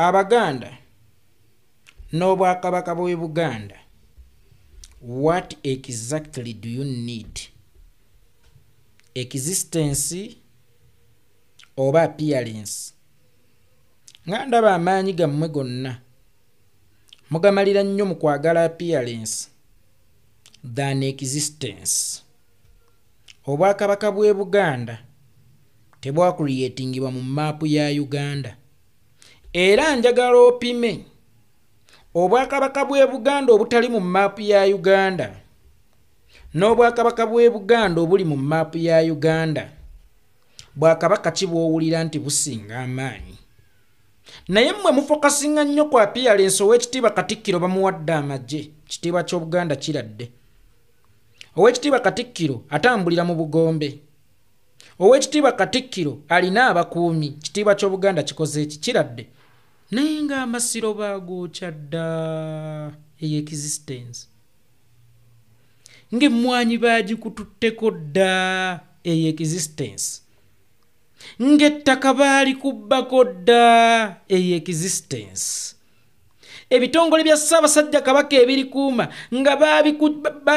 Abaganda n'Obwakabaka bw'e Buganda, what exactly do you need? Existence oba appearance? Nga ndaba amaanyi gammwe gonna mugamalira nnyo mu kwagala appearance than existence. Obwakabaka bw'e Buganda tebwacreatingibwa mu maapu ya Uganda. Era njagala opime Obwakabaka bw'e Buganda obutali mu maapu ya Uganda n'Obwakabaka bw'e Buganda obuli mu maapu ya Uganda. Bwakabaka ki bw'owulira nti businga amaanyi? Naye mmwe mufocusinga nnyo ku appearance. Ow'ekitiibwa Katikkiro bamuwadde amagye, kitiibwa ky'Obuganda kiradde. Ow'ekitiibwa Katikkiro atambulira mu bugombe. Ow'ekitiibwa Katikkiro alina abakuumi, kitiibwa ky'Obuganda kikoze eki? Kiradde. Naye ng'amasiro baagwokya dda, eyo existence. Ng'emmwanyi baagikututteko dda, eyo existence. Ng'ettaka baalikubbako dda, eyo existence. Ebitongole bya Ssaabasajja Kabaka ebirikuuma nga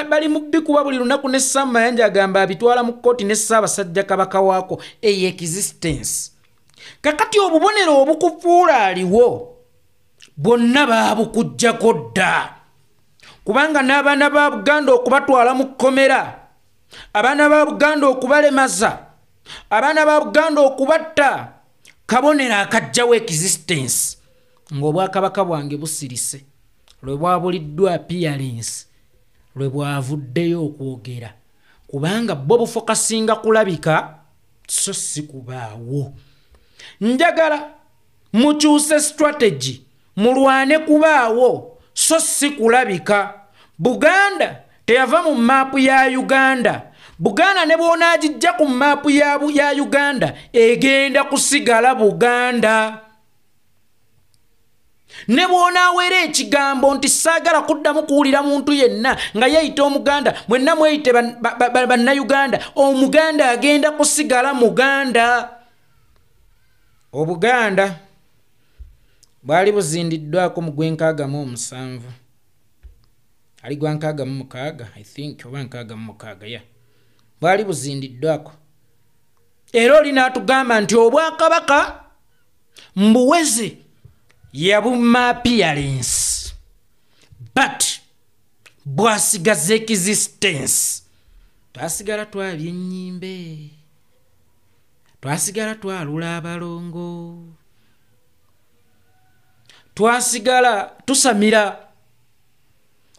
bali mu bikuba buli lunaku, ne Ssamayanja agamba abitwala mu kkooti ne Ssaabasajja Kabaka waako, eyo existence. Kakati obubonero obukufuula aliwo bwonna baabukuggyako dda, kubanga n'abaana ba Buganda okubatwala mu kkomera, abaana ba Buganda okubalemaza, abaana ba Buganda okubatta, kabonero akajjawo existence. Ng'obwakabaka bwange busirise lwe bwabuliddwa appearance, lwe bwavuddeyo okwogera, kubanga bo bufocusinga kulabika so si kubaawo. Njagala mukyuse strategy, mulwane kubaawo so si kulabika. Buganda teyava mu maapu ya Uganda. Buganda ne bw'onaagijja ku maapu ya Uganda, egenda kusigala Buganda. Ne bw'onaawera ekigambo nti saagala kuddamu kuwulira muntu yenna nga yeeyita Omuganda, mwenna mweyite Bannayuganda, Omuganda agenda kusigala Muganda. Obuganda bwali buzindiddwako mu gwe 67, ali gwa 66, I think, oba 66 ya bwali buzindiddwako. Era oli n'atugamba nti obwakabaka mbuweze yabumma appearance, but bwasigaza existence. Twasigala twabya ennyimbe, twasigala twalula abalongo, twasigala tusamira,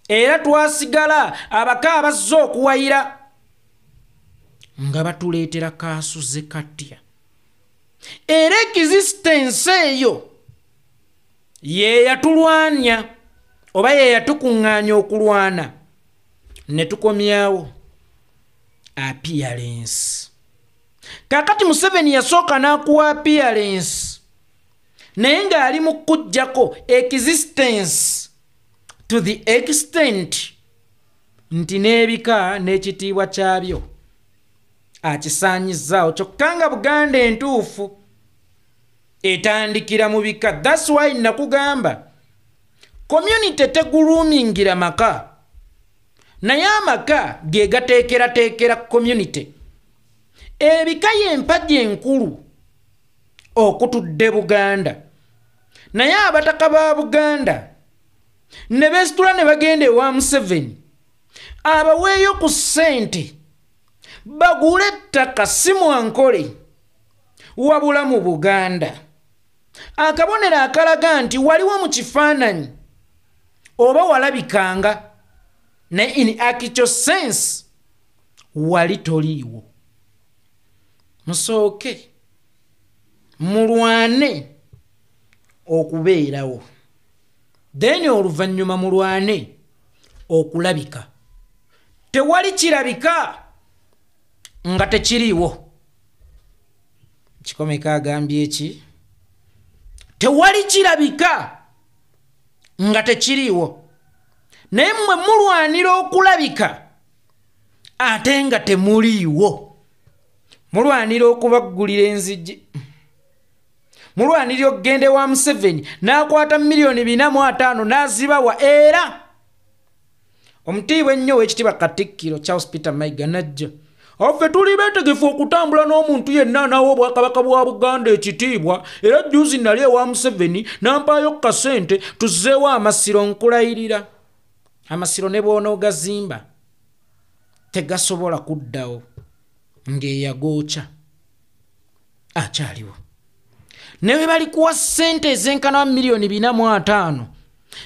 era twasigala abaka abazze okuwayira nga batuleetera kasuze katya. Era existence eyo ye yatulwanya oba ye yatukuŋŋaanya okulwana ne tukomyawo appearance. Kaakati Museveni yasooka n'akuwa appearance, naye ng'ali mu kuggyako existence to the extent nti n'ebika n'ekitiibwa kyabyo akisaanyizaawo. Kyokka nga Buganda entuufu etandikira mu bika. That's why nakugamba community tegulumingira maka, naye amaka ge gateekerateekera community. Ebika y'empagi enkulu okutudde Buganda, naye abataka ba Buganda ne beesitula ne bagenda ewa Museveni abaweeyo ku ssente bagule ettaka, si mwankole wabula mu Buganda, akabonero akalaga nti waliwo mu kifaananyi oba walabikanga, naye in actual sense wali toliiwo. Musooke mulwane okubeerawo, then oluvannyuma mulwane okulabika. Tewali kirabika nga tekiriiwo. Kikomeka agambye eki? Tewali kirabika nga tekiriiwo, naye mmwe mulwanira okulabika ate nga temuliiwo. Mulwanira okubaggulira enzigi, Mulwanirira okugenda ewa Museveni n'akwata 450 million n'azibawa. Era omutiibwa ennyo ow'ekitiibwa Katikkiro Charles Peter Mayiga najja, "Affe tuli beetegefu okutambula n'omuntu yenna anaawa obwakabaka bwa Buganda ekitiibwa. Era jjuzi nali ewa Museveni n'ampaayo kasente tuzzeewo amasiro." Nkulayirira, amasiro ne bw'onoogazimba tegasobola kuddawo ng'eyagookya akyaliwo. Ne bwe balikuwa ssente ezenkana 450 million,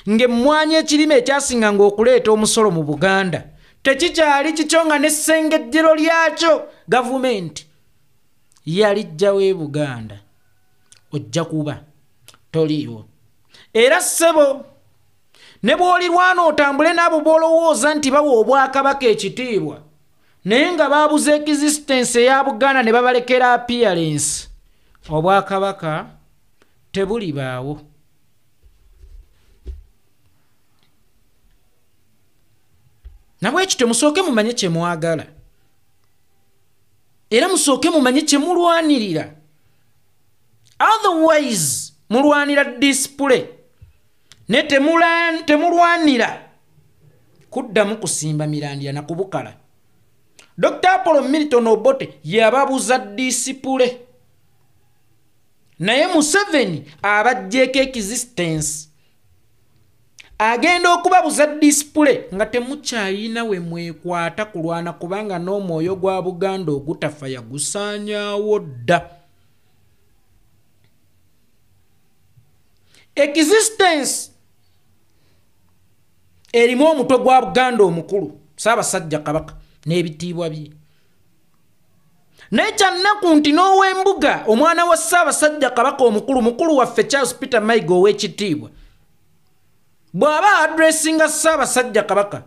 ng'emmwanyi ekirime ekyasinganga okuleeta omusolo mu Buganda tekikyali kikyo, nga n'essengejjero lyakyo gavumenti yalijjawo e Buganda, ojja kuba toliiwo. Era ssebo, ne bw'olirwana otambule n'abo b'olowooza nti bawa obwakabaka ekitiibwa, naye nga baabuza existence eya Buganda ne babalekera appearance, obwakabaka tebulibaawo. Nabwekityo musooke mumanye kye mwagala, era musooke mumanye kye mulwanirira. Otherwise mulwanira display, ne temulwanira kuddamu kusimba mirandira nakubukala. Dr Apollo Milton Obote yababuza display, naye Museveni abajjeeko existence. Agenda okubabuza display nga temukyayina we mwekwata kulwana, kubanga n'omwoyo gwa Buganda ogutafa yagusaanyaawo dda. Existence erimu omutwe gwa Buganda omukulu, Ssaabasajja Kabaka, n'ebitiibwa bye. Naye kyannaku nti n'ow'embuga, omwana wa Ssaabasajja Kabaka omukulu, mukulu waffe Charles Peter Mayiga ow'ekitiibwa, bw'aba addressinga Ssaabasajja Kabaka,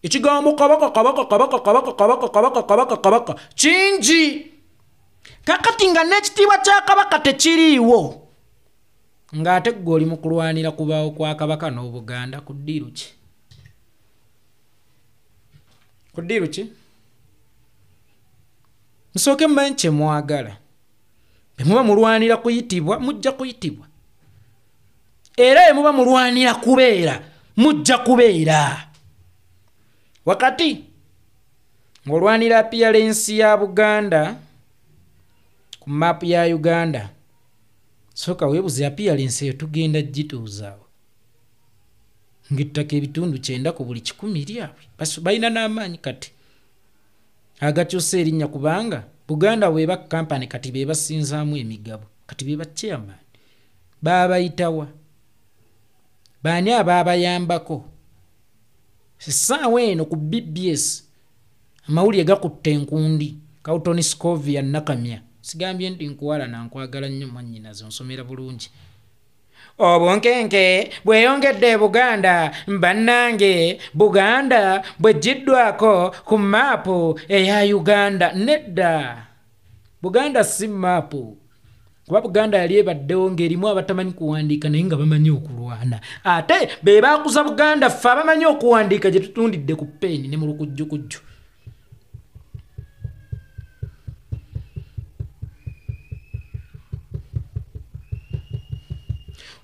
ekigambo Kabaka, Kabaka, Kabaka, Kabaka, Kabaka, Kabaka, Kabaka, Kabaka kingi. Kakati nga n'ekitiibwa kya Kabaka tekiriiwo, ng'ate ggwe oli mu kulwanira kubaawo kwa Kabaka n'Obuganda, ku ddiiru ki? Ku ddiiru ki? Musooke mumanyi kye mwagala. Bwe muba mulwanira kuyitibwa, mujja kuyitibwa, era bwe muba mulwanira kubeera, mujja kubeera. Wakati ng'olwanira appearance ya Buganda ku maapu ya Uganda, sooka weebuze, appearance eyo tugenda gituuzaawo ng'ettaka 90% ku buli 100 lyabwe? Balina n'amaanyi kati agakyusa erinnya, kubanga Buganda bweba kampani, kati be basinzaamu emigabo, kati be ba chairman. Baabayitawa baani abaabayambako? Essaawa eno ku BBS amawulire gakutte enkundi. Carlton Scovia Nakamya, sigambye nti nkuwalana, nkwagala nnyo mwannyinaze, onsomera bulungi. Obunkenke bweyongedde e Buganda. Bannange, Buganda bweggiddwako ku maapu eya Uganda. Nedda, Buganda si maapu, kuba Buganda yali ebaddewo ng'erimu abatamanyi kuwandiika naye nga bamanyi okulwana. Ate be baakuza Buganda, ffe abamanyi okuwandiika gye tutundidde ku peeni ne mu lukujjukujju.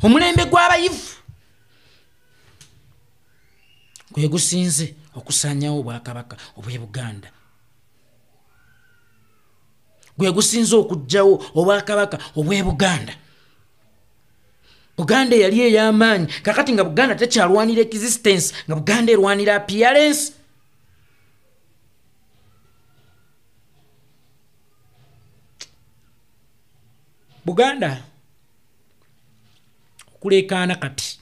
Omulembe gw'abayivu gwe gusinze okusaanyawo obwakabaka obw'e Buganda, gwe gusinze okuggyawo obwakabaka obw'e Buganda. Buganda eyali ey'amaanyi, kakati nga Buganda tekyalwanira existence, nga Buganda erwanira appearance. Buganda okuleekaana kati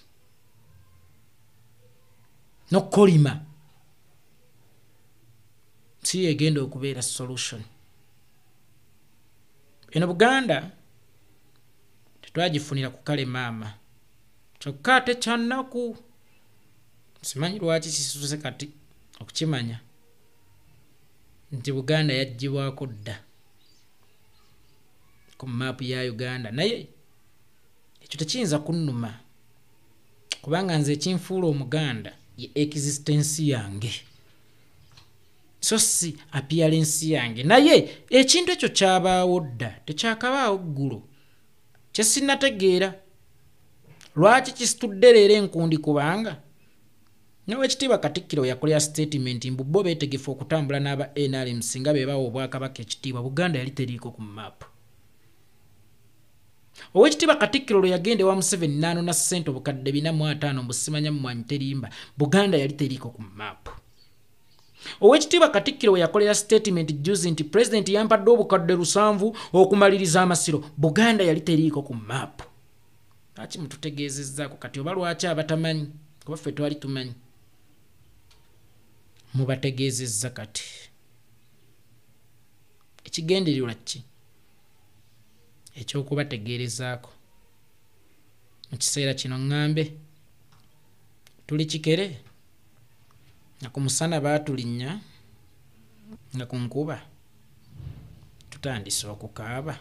n'okukolima si yegenda okubeera solution. Eno Buganda tetwagifunira ku kale maama. Kyokka ate kyannaku, simanyi lwaki kisuse kati okukimanya nti Buganda yaggyibwako dda ku maapu ya Uganda. Naye ekyo tekiyinza kunnuma, kubanga nze ekinfuula Omuganda ye existence yange, so si appearance yange. Naye ekintu ekyo kyabaawo dda, tekyakabaawo ggulo. Kye sinnategeera lwaki kisitudde leero enkundi, kubanga n'Owekitiibwa Katikkiro yakolera statement mbu bo beetegefu okutambula n'aba NRM singa be bawa Obwakabaka ekitiibwa. Buganda yali teriiko ku maapu. Owekitiibwa Katikkiro lwe yagenda ewa Museveni n'anona ssente 450,000 mbu simanya mmwanyi terimba, Buganda yali teriiko ku maapu. Owekitiibwa Katikkiro we yakolera statement juzi nti Pulezidenti yampadde 700,000 okumaliriza amasiro, Buganda yali teriiko ku maapu. Lwaki mututegeezezzaako kati oba lwaki abatamanyi, kuba ffe twali tumanyi, mubategeezezza kati? Ekigendererwa ki ekyokubategeerezaako mu kiseera kino? Ŋŋambe tuli kikere nga ku musana baatulinnya, nga ku nkuba tutandise okukaaba.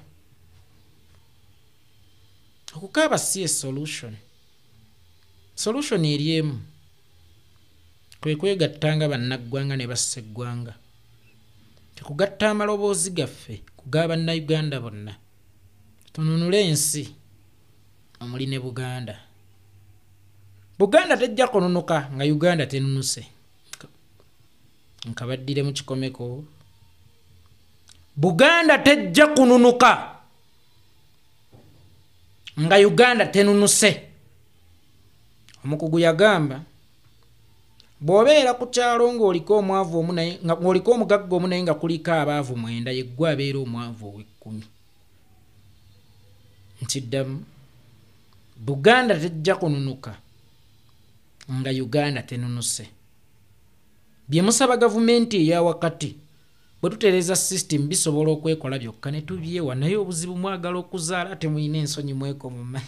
Okukaaba si e solution. Solution eri emu, kwe kwegatta nga bannaggwanga ne bassa eggwanga, tekugatta amaloboozi gaffe ku g'abannayuganda bonna, tununule ensi omuli ne Buganda. Buganda tejja kununuka nga Uganda tenunuse. Nkabaddire mu kikomeko, Buganda tejja kununuka nga Uganda tenunuse. Omukugu yagamba bw'obeera ku kyalo ng'oliko omwavu omu naye ng'oliko omugagga omu naye nga kuliko abaavu 9, yeggwe abeera omwavu ow'ekkumi. Nkiddamu, Buganda tejja kununuka nga Uganda tenunuse. Bye musaba gavumenti eya wakati, bwe tutereeza system bisobola okwekola byokka ne tubyewa. Naye obuzibu mwagala okuzaala, temulina ensonyi, mwekomoma,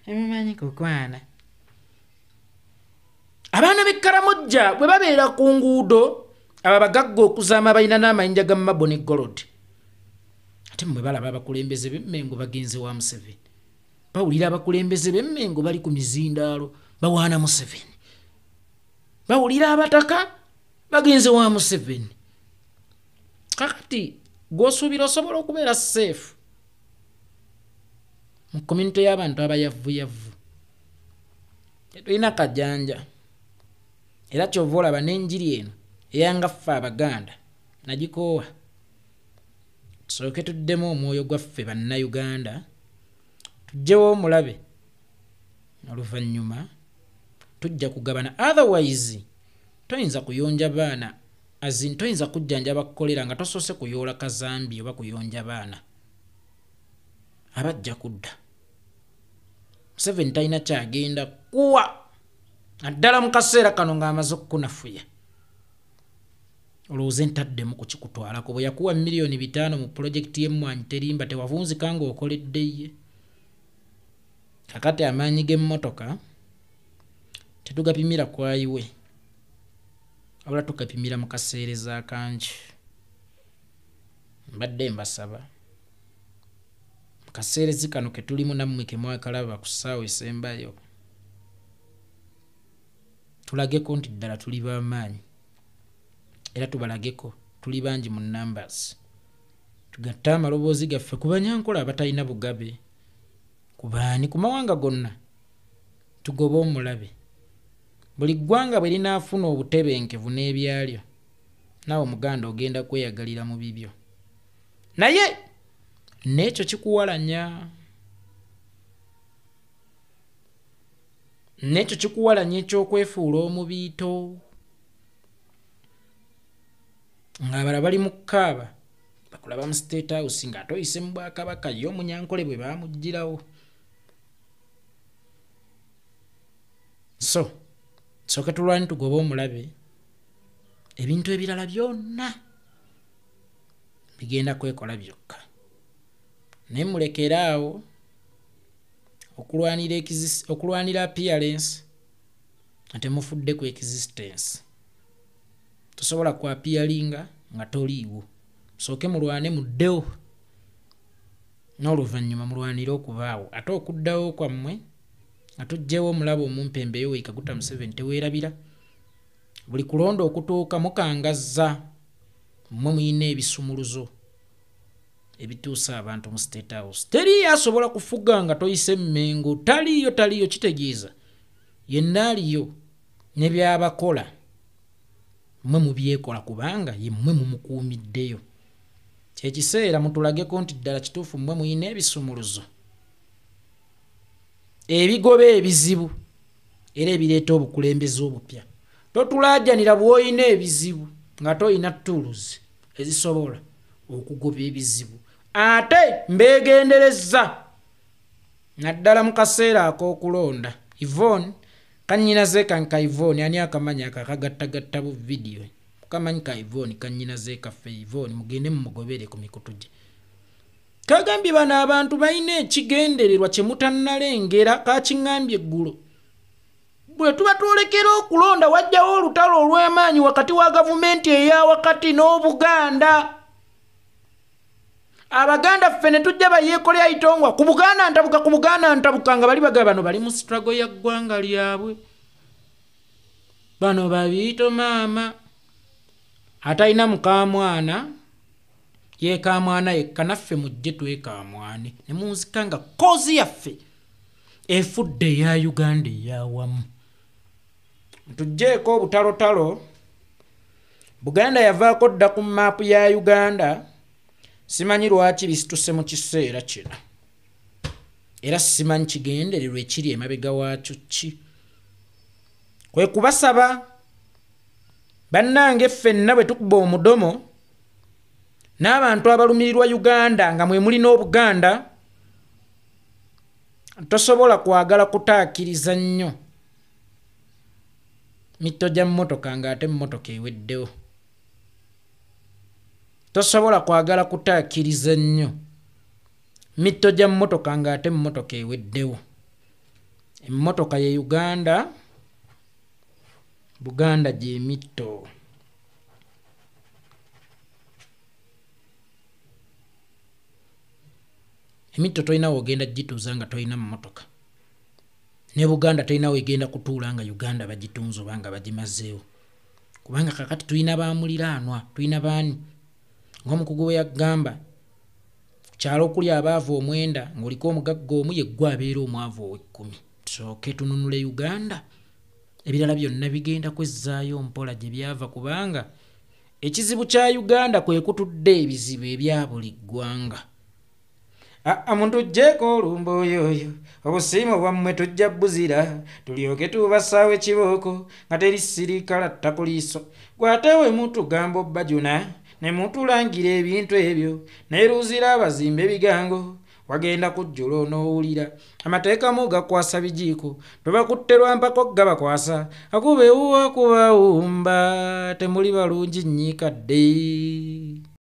emumanyi kukwana. Abaana b'e Karamojja bwe babeera ku nguudo, abo abagagga okuzaama balina n'amayinja ga marble ne gold, ate mmwe balaba abakulembeze b'Emmengo bagenze wa Museveni, bawulira abakulembeze b'Emmengo bali ku mizindaalo bawaana Museveni, bawulira abataka bagenze wa Museveni. Kakati gw'osuubira osobola okubeera safe mu community y'abantu abayavuyavu? Tetulina kajanja. Era kyova olaba n'enjiri eno eyanga ffe Abaganda nagikoowa. Tusooke tuddemu omwoyo gwaffe Bannayuganda, tuggyewo omulabe, oluvannyuma tujja kugabana. Otherwise toyinza kuyonja baana, azin toyinza kujjanjaba kolera nga tosoose kuyoola kazambi oba kuyonja baana abajja kudda. Museveni talina kyagenda kuwa naddala mu kaseera kano ng'amaze okukunafuya. Olowooza entaddemu kukikutwalako bwe yakuwa 5 miliyoni mu pulojekiti y'emmwanyi terimba, tewavunzika ng'okoledde ye. Kakati amaanyi g'emmotoka tetugapimira kwayiwe, wabula tugapimira mu kaseereza akangi. Mbadde mbasaba mu kaseerezi kano ke tulimu nammwe ke mwakalaba ku ssaawa esembayo, tulageko nti ddala tuli b'amaanyi, era tubalageko tuli bangi mu numbers, tugatte amaloboozi gaffe ku Banyankola abatalina bugabe, ku baani, ku mawanga gonna, tugobe omulabe. Buli ggwanga bwe linaafuna obutebenkevu n'ebyalyo, naawe Omuganda ogenda kweyagalira mu bibyo. Naye n'ekyo kikuwalanya, n'ekyo kikuwalanya ekyokwefuula omubiito ng'abala bali mu kkaaba bakulaba mu State House ng'ate oyise mu bwakabaka. Ye Omunyankole bwe baamuggyirawo. So sooke tulwani tugobe omulabe, ebintu ebirala byonna bigenda kwekola byokka. Naye mulekere awo okulwanira appearance nga temufudde ku existence. Tosobola ku appearinga nga toliiwo. Musooke mulwane muddewo, n'oluvannyuma mulwanire okubaawo. Ate okuddawo kwammwe nga tuggyewo omulabe omumpembe Yoweri Kaguta Museveni. Teweerabira buli kulonda okutuuka mukangazza, mmwe muyina ebisumuluzo. Ebituusa abantu mu State House. Teriyo asobola kufuga nga toyise Mmengo. Taliyo, taliyo. Kitegeeza yenna aliyo ne byabakola mmwe mubyekola, kubanga ye mmwe mumukuumiddeyo. Kyekiseera mutulageko nti ddala kituufu mmwe muyina ebisumuluzo ebigoba ebizibu era ebireeta obukulembeze obupya. Totulaajanira bw'olina ebizibu nga toyina tools ezisobola okugoba ebizibu. Ate mbeegendereza naddala mu kaseera ak'okulonda. Yvonne kannyinaze kanka Yvonne, ani akamanya ako akagattagatta bu vidiyo? Mukamanyi ka Yvonne kannyinaze kaffe Yvonne, mugende mumugobere ku mikutu gye. Kagambye bano abantu balina ekigendererwa kye mutannalengera. Kakiŋŋambye eggulo bwe tuba twolekera okulonda, wajjawo olutalo olw'amaanyi wakati wa gavumenti eya wakati n'Obuganda. Abaganda ffe ne tujja bayeekolera itongwa ku Buganda ntabuka, ku Buganda ntabuka, nga bali bagaba bano bali mu struggle ya ggwanga lyabwe. Bano babiito maama atalina mukaamwana yeekaamwana yekka, naffe mujje twekaamwane ne munzika nga cause yaffe efudde eya Uganda eyawamu. Ntugjeeko obutalotalo. Buganda yavaako dda ku maapu ya Uganda. Simanyi lwaki bisituse mu kiseera kino, era simanyi kigendererwa ekiri emabega waakyo ki. Kwe kubasaba bannange ffenna bwe tukuba omudomo n'abantu abalumirirwa Uganda nga mwe mulina Obuganda, tosobola kwagala kutaakiriza nnyo mitto gya mmotoka ng'ate emmotoka eweddewo. Tosobola kwagala kutaakiriza nnyo mitto gya mmotoka ng'ate emmotoka eweddewo. Emmotoka ye Uganda, Buganda gy'emitto. Emitto tolina w'ogenda gituuza nga tolina mmotoka, ne Buganda tolina w'egenda kutuula nga Uganda bagitunze oba nga bagimazeewo, kubanga kakati tulina bamuliraanwa, tulina baani. Ng'omukugu bwe yagamba, ku kyalo okuli abaavu 9 ng'oliko omugagga omu, ye ggwe abeera omwavu ow'ekkumi. Tusooke tununule Uganda, ebirala byonna bigenda kwezzaayo mpola gye byava, kubanga ekizibu kya Uganda kwe kutudde ebizibu ebya buli ggwanga. Muntu tujjeeko olumbe oyoyo, obusiimu bwammwe tujja buzira, tulyoke tubasaawo ekibooko nga teri sirikala ttakuliiso. Gw'ate we mutugamba obbajuna ne mutulangira ebintu ebyo, naye luzira abazimba ebigango wagenda kujjula onoowulira. Amateeka mugakwasa bijiiko, tubakutte lwa mpako gabakwasa, akuba ewuwo akubawumba, temuli balungi nnyiikadde.